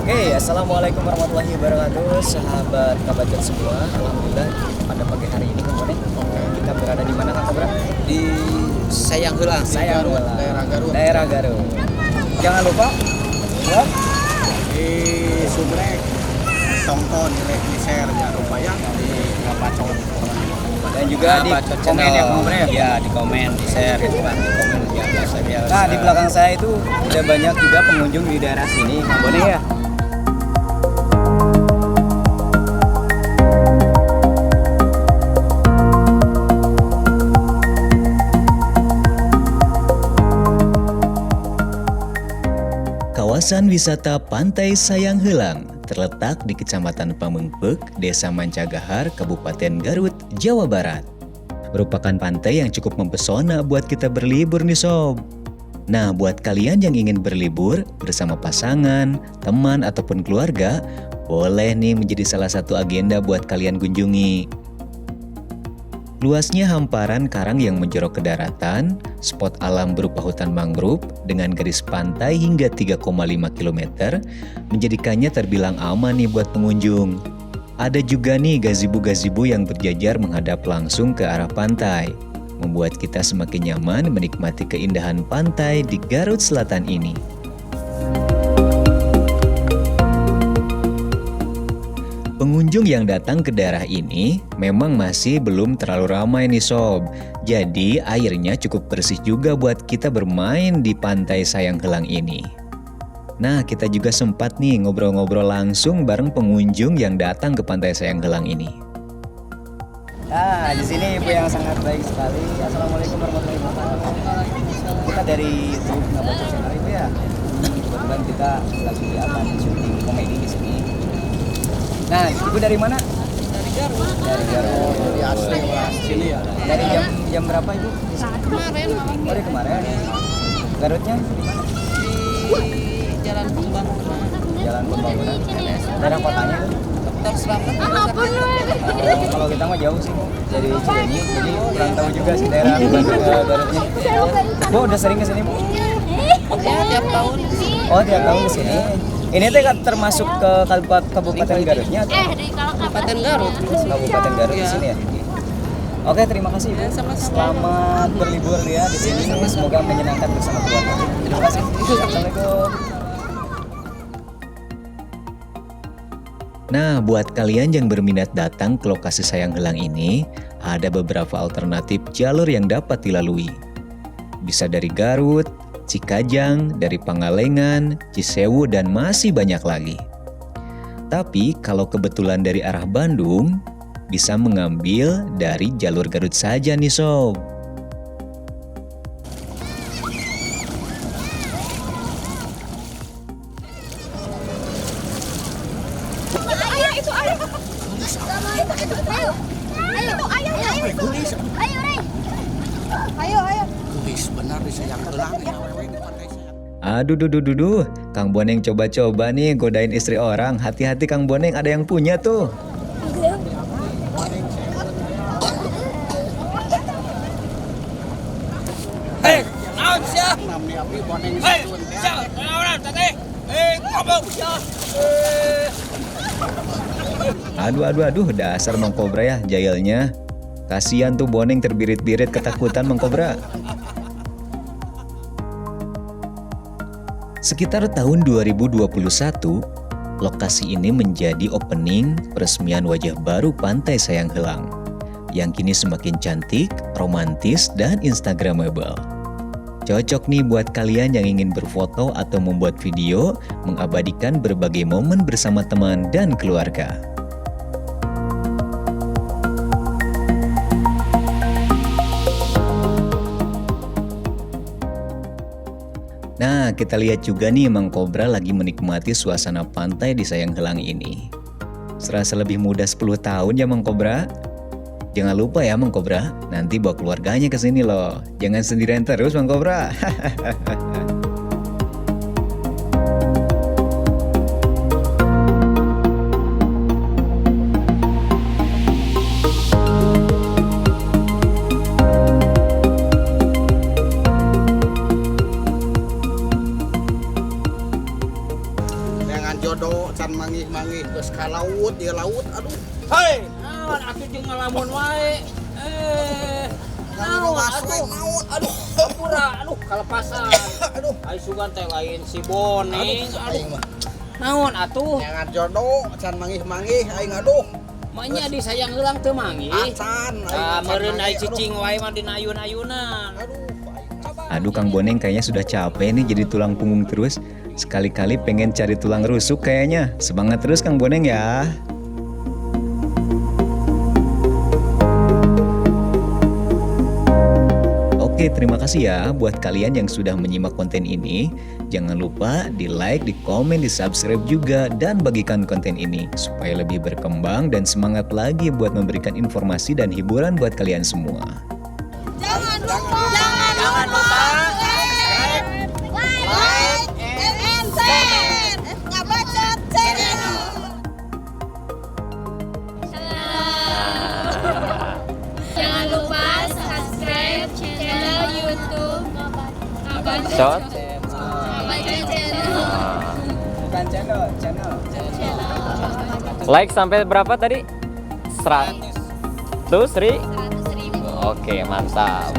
Oke, assalamualaikum warahmatullahi wabarakatuh, sahabat Kabacot semua. Alhamdulillah pada pagi hari ini kemudian kita berada di mana, Kang Kobra? Di Sayang Heulang. Sayang Garut, Heulang. Daerah Garut. Daerah Garut. Jangan lupa ya, Di subrek, tonton, di like, di share, jangan lupa ya di Ngabacot. Dan juga di Ngabacot komen ya, channel. Kang Kobra ya. Ya, di komen, di share gitu kan, di komen ya biasa biasa. Nah, di belakang saya itu udah banyak juga pengunjung di daerah sini. Kang Bone ya. Kawasan wisata Pantai Sayang Heulang terletak di Kecamatan Pameungpeuk, Desa Mancagahar, Kabupaten Garut, Jawa Barat. Merupakan pantai yang cukup mempesona buat kita berlibur nih sob. Nah, buat kalian yang ingin berlibur bersama pasangan, teman, ataupun keluarga, boleh nih menjadi salah satu agenda buat kalian kunjungi. Luasnya hamparan karang yang menjorok ke daratan, spot alam berupa hutan mangrove dengan garis pantai hingga 3,5 km, menjadikannya terbilang aman nih buat pengunjung. Ada juga nih gazebo-gazebo yang berjajar menghadap langsung ke arah pantai, membuat kita semakin nyaman menikmati keindahan pantai di Garut Selatan ini. Pengunjung yang datang ke daerah ini memang masih belum terlalu ramai nih sob. Jadi airnya cukup bersih juga buat kita bermain di pantai Sayang Heulang ini. Nah, kita juga sempat nih ngobrol-ngobrol langsung bareng pengunjung yang datang ke pantai Sayang Heulang ini. Nah, di sini ibu yang sangat baik sekali. Assalamualaikum warahmatullahi wabarakatuh. Kita dari YouTube Ngabacot Channel itu ya. Kebetulan kita lagi akan syuting komedi di sini. Nah, ibu dari mana? Dari Garut. Dari Garut. Dari asli orang sini ya. Dari jam jam berapa ibu? Kemarin. Oh, dari kemarin. Garutnya di mana? Di Jalan Pembangunan. Jalan Pembangunan. Daerah kotanya itu? Dokter Slamet. Oh, kalau kita mah jauh sih dari Cileunyi, jadi kurang tahu juga sih daerah Bandung, Garutnya. Bu udah sering kesini bu? Ya, tiap tahun. Oh, tiap tahun kesini. Ini teh termasuk ke Kabupaten Garutnya atau Kabupaten Garut. Kabupaten Garut di Iya. sini ya? Oke, terima kasih Ibu. Ya, sama-sama. Selamat berlibur ya di sini. Semoga menyenangkan bersama keluarga. Terima kasih. Assalamualaikum. Nah, buat kalian yang berminat datang ke lokasi Sayang Heulang ini, ada beberapa alternatif jalur yang dapat dilalui. Bisa dari Garut, Cikajang, dari Pangalengan, Cisewu, dan masih banyak lagi. Tapi kalau kebetulan dari arah Bandung, bisa mengambil dari jalur Garut saja nih sob. Ayo itu ayo. Ayo. Ayo itu ayo ayo itu. Ayo Rey. Ayo ayo. Geulis benar di Sayang Heulang ya awewe di pantai Sayang. Aduh, duh, duh, duh, duh. Kang Boneng coba-coba nih godain istri orang. Hati-hati Kang Boneng, ada yang punya tuh. Hei, naon sia? Nami abdi Boneng Hei, Satun teh. sia, naonan teteh? Eh, ngomong sia. Eh. Aduh, aduh, aduh, dasar Mang Kobra ya jahilnya. Kasihan tuh Boneng terbirit-birit ketakutan Mang Kobra. Sekitar tahun 2021, lokasi ini menjadi opening peresmian wajah baru Pantai Sayang Heulang yang kini semakin cantik, romantis, dan instagramable. Cocok nih buat kalian yang ingin berfoto atau membuat video mengabadikan berbagai momen bersama teman dan keluarga. Nah, kita lihat juga nih Mang Kobra lagi menikmati suasana pantai di Sayang Heulang ini. Serasa lebih muda 10 tahun ya Mang Kobra. Jangan lupa ya Mang Kobra, nanti bawa keluarganya ke sini loh. Jangan sendirian terus Mang Kobra. Dengan Neangan jodoh can manggih-manggih geus ka laut, di laut, aduh. Hei, naon atuh jeung ngalamun wae. Eh, naon atuh? Naon? Aduh, hampura, aduh kalepasan. Aduh. Ai sugan teh lain si Boneng. Aduh, Aduh, aing mah. naon atuh? Neangan jodoh can manggih-manggih aing, aduh. Maenya di Sayang Heulang teu manggih. Acan aing Ah, can meureun ai manggih, aduh. cicing wae mah dina ayun-ayunan. Aduh, aing. Aduh, Kang Boneng kayaknya sudah capek nih jadi tulang punggung terus. Sekali-kali pengen cari tulang rusuk kayaknya. Semangat terus, Kang Boneng, ya. Oke, terima kasih ya buat kalian yang sudah menyimak konten ini. Jangan lupa di like, di komen, di subscribe juga, dan bagikan konten ini supaya lebih berkembang dan semangat lagi buat memberikan informasi dan hiburan buat kalian semua. Jangan lupa. Jangan lupa. Like, and share. Ngabacot Channel. Jangan lupa subscribe channel YouTube Ngabacot. Ngabacot Channel. Bukan channel, channel. Like sampai berapa tadi? 100 ribu. 100 ribu. Oke, mantap.